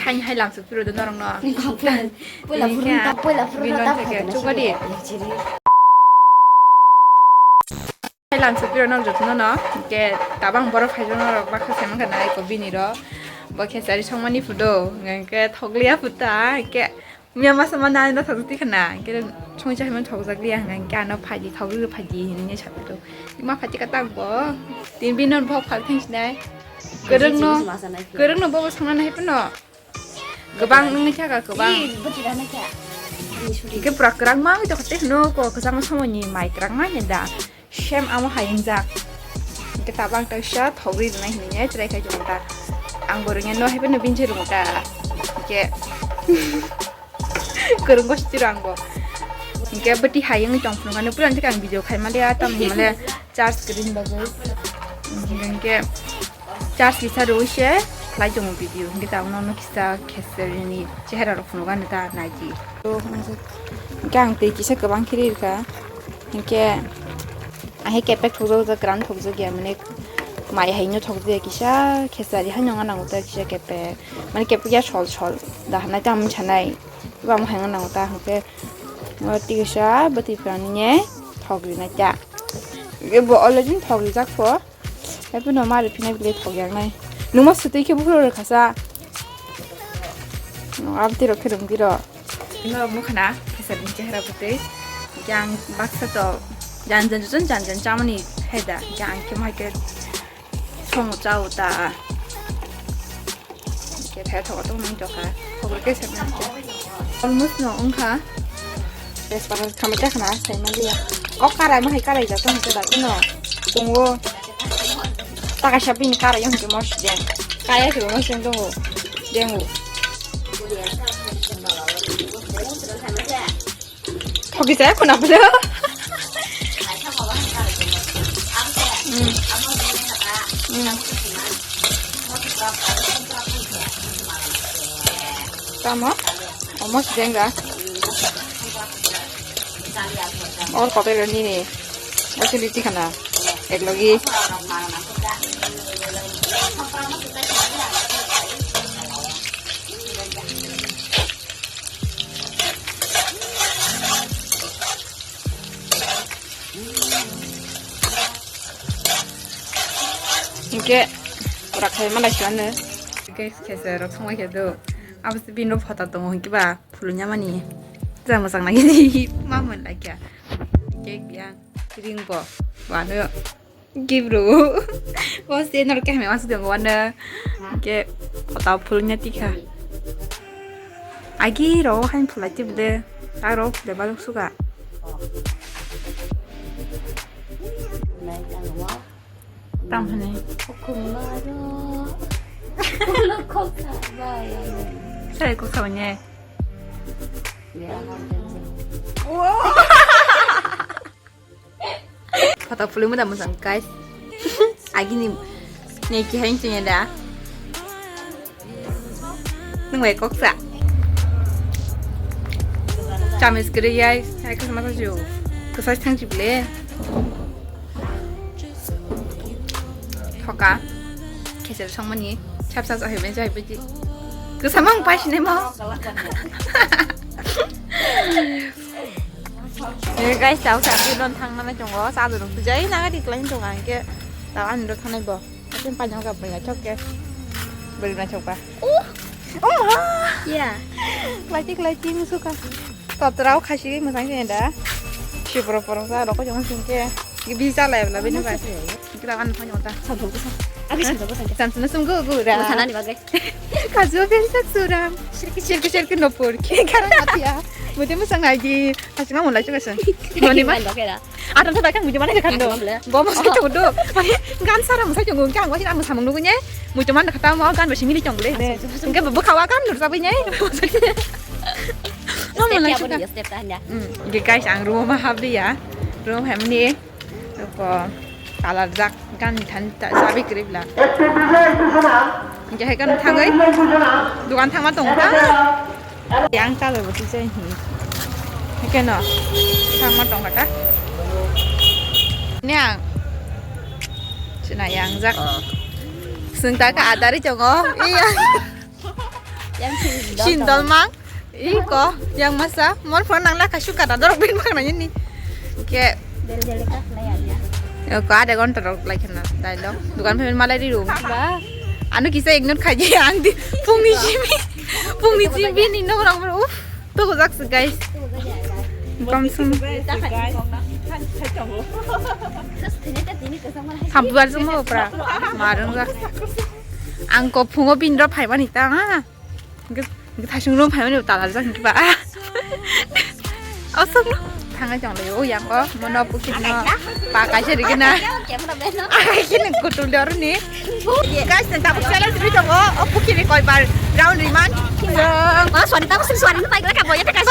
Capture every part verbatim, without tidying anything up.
Ani hai lamsok piro do norok no. Poila phuru ta, poila phuru ta, ta phai na chukadi. Hai lamsok piro norok joto no, ke tabang borok hai norok baksa se mangkha na eko bini ro. Bo khesari songmani phudo, ke thokliya phuta, ke miya masa mana anda thok ti khana, ke songcha hai man thok jak liya hanga, ke ano phaidi thok ri phaidi hinne chapto. Ma phaidi ka tak bo. Tin bin non bo phal thang sinai. Kwrwngno, kwrwngno bobo songna nai phano. Kwbang wngwi thaka kwbang. Ih, bwtwi rana kya? Ani suri. Hingke pura kwrang ma wngwi tongkha tei hwno ko kwchangma somoni mai kwrang ma hwnwi da. Same amo hai wngjak. Hingke tabang ta kisa thogwi rwnai hwnwi ne chwrai khai chwng ta. Ang bo rwngya no hai phano bini se rwng ta. Hingke kwrwng gosti rw ang bo. Hingke bwtwi hai wngwi tong phunukha no puila thik ang video khai maliya tamni hwnmale charge kwrwini bagwi. Hingke Charge kisa rwui se khlai tongo video, hingke tabuk no kisa khesari ni chehera rok phunukani ta naidi. Hingke ang twi kisa kwbang khe ri rwkha, hingke ahai kepek thokjak jak kwran thokjak ya, mane mai hai no thokjak ya, kisa khesari hai no wngna nango ta kisa kepek, mane kepek ya sol sol da hanai tamo sanai, abo hai wngna nango ta hingke twi kisa bwtwi phrani ne thok rinai ta, bo already thok rijak pho. Happy no mari phinai bile thok yang nai. Nungma sutui khe buphuru rwkha sa. No abti rok khe rung biro. No mukha na kisa din chehra butui. Yang baksa to jan jan jan jan jan chamani heda. Yang khe mai khe song chao ta. Khe thai thogo tong nang jokha. Khobor khe se nang khe. Almost no wngkha. Tejpata khamai ta khna sai ma liya. O karai ma hai karai ja tong khe da no. Tongo. Taka sha bini karai yong khe mos den. Kaya khe mos den tongo. Dengo. Thoki jaya khuna bwle. Hmm. Hmm. Tamo? Omo sidenga. Or kotor nini. Osi liti khana. Eklogi. Hingke pura khai malai sano. Hingke khese rok songma khe do. Abo se bini photo tongo hingke ba phulung ya mani. Jang mwchang nai di ma mon lai kya. Hingke yang ring bo. Wano. Gibru. Bo se nor ke hame wansuk dong wana. Ke photo phulung ya tikha. Agi ro hain phulai tibde. Ta ro phule baluk suka. Tam hane. Sai kok sa ne. Photo phulwi mada mwchang guys. Agini ne ki hain tunya da. Nung bai kok sa. Chamis kiri yai, ai kasa masa ju. Kasa thang ji ble. Thoka. Kheser songmani. Chap sa sa heben jai biji. Kasa mang pai sine mo. Eh, guys, tao sa tu don thang mana chongo, sa tu rung tu jai na di klan chongo angke. Tao ani ro thanai bo. Akin panjang ka beri na chok ke. Beri na chok ba. Oh, oh ma. Ya. Klai klai musuka. Totrao khasi masang ke da. Si poro poro sa roko jong sing ke. Bi sa lai bla bini ba. Kita kan phone ta. Samsung ko sa. Abi samsung ko sa. Samsung sum go go da. Masana ni bagai. Kazu ben sak suram. Shirki shirki shirki no por. Ki kara matia. Mute musang nai di. Asima mulai chunga sung. Mani ma. Atam sa dakang mujumana ke kando. Bo mo sai chunga do. Mani gan sara mo sai chunga ang wajin ang samung nugu nye. Mujumana kata mo gan basi mili chunga le. Engke bo khawa kan nur sabai nye. Mo mulai chunga. Step ta hanya. Hmm. Ge guys ang room ma habdi ya. Room hamni. Ko kalar jak gan than ta sabi kribla. Engke hai kan thangai. Dukan thangma tong ta. Yang ta lebo tu jai hi. Keno. Thangma tong kata. Niang. Sina yang jak. Sung ta ka adari chongo. Iya. Yang sindol. Sindol mang. Iko, yang masa, mor phone nang la kasu kata dorok bin mang nang ini. Ke. Del del ka lai ya. Yo, ka ada gonta rok lai kena, dai lo. Dukan phe malai ri room. Ba. Anu kisa ignore khaji ang di. Pungni simi. Pungni simi ni no rok. Uff. To go jak guys. Kam sum. Sambuar sum opra. Marung jak. Ang ko phungo bin ro phai mani ta ha. Thaisung room phaimani talar jak hinkhe ba. Asok no. Thangai chong lai o yang o mono pukit no. Pa kaisa rigi na. Akai khe nang kutul dor ni. Guys, nang tabuk challenge ri tongo. O pukit ni koi bar round ri man. Wala swani tabuk sing swani no paigla ka boya ta kaisa.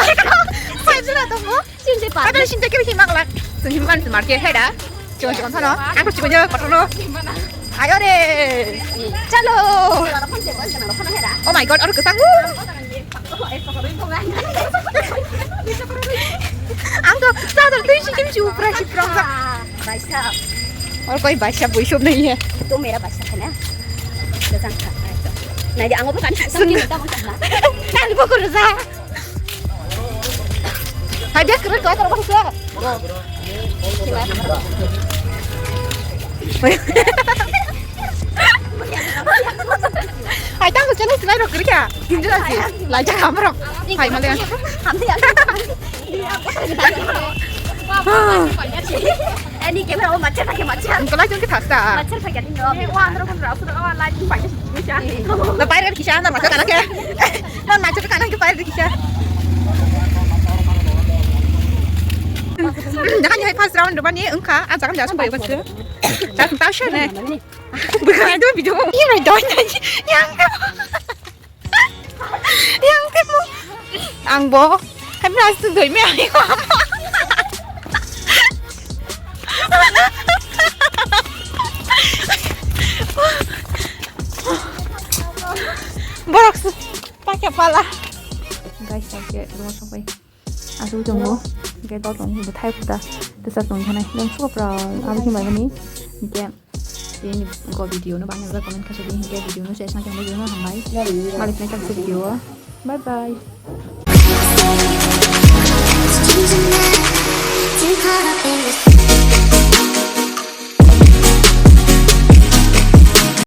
Sai jira tongo. Sing se pa. Kadal sing se kiri himang lak. Sing himang se market heda. Chikon chikon sano. Ang chikon jaga kotor no. Ayo re. Chalo. Oh my God, oro kesang. Ang to sadar tei si kim si upra si prong sa. Baisa. Or koi baisa bui sob nahi hai. To mera baisa hai na. Kesang sa. Nai de ang obo kan. Sun. Nang bo kuru sa. Hai dia kere kau terus kau. Hai tang channel sinai rok kiri kya? Hindu lagi. Lajak hamrok. Hai malian. Ani camera o machar pakai machar. Engkau lagi ke thasta. Machar pakai ni no. Wah, andro pun rasa dah wah lagi pakai. Na pair kisa na machar kana ke. Na machar kana ke pair kisa. Jangan jahai first round depan ni engka, ah jangan jangan sampai pas ke. Jangan tahu sih ne. Bukan itu video. Iya, doi yang. Yang kamu. Ang bo. Kami rasa tu doi me ayo. Borok su pakai pala. Guys, sampai rumah sampai. Asuk tongo, hingke dol tongo, bwthai khuda, tesa tong thani, yang suka pra, abo khe maimani, hingke, ini go video no, bangni rok comment kasa di, hingke video no, sesang khe video no, hambai, malik na kasa video, bye bye.